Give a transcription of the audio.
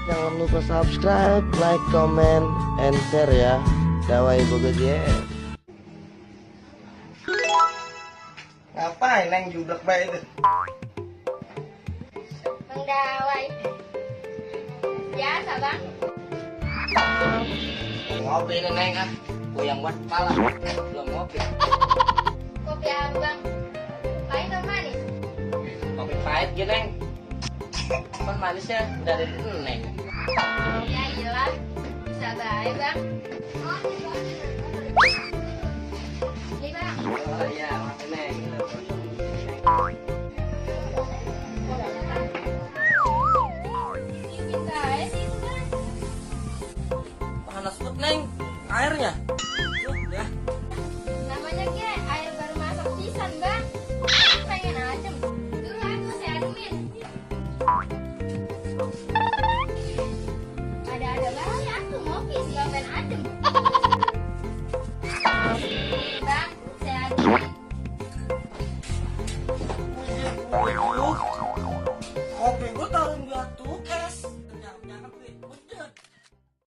Jangan lupa subscribe, like, comment, and share ya. Dawai Boga JF. Ngapain Neng jublek baik itu? Menggawai. Biasa bang. Ngopi nih Neng ah. Goyang buat kepala. Belum ngopi. Kopi apa bang? Pahit atau manis? Kopi pahit gitu Neng. Kan manisnya dari Neng. Ya iyalah. Bisa baik bang. Ini bang. Oh iya, makasih Neng. Bisa aja sih itu bang. Panas banget Neng. Airnya. Ya. Namanya ke air baru masak pisan bang. Pengen adem. Dulu aku saya ademin. Ada bayi aku ngopi sebab pengen adem. Bang, saya ademin.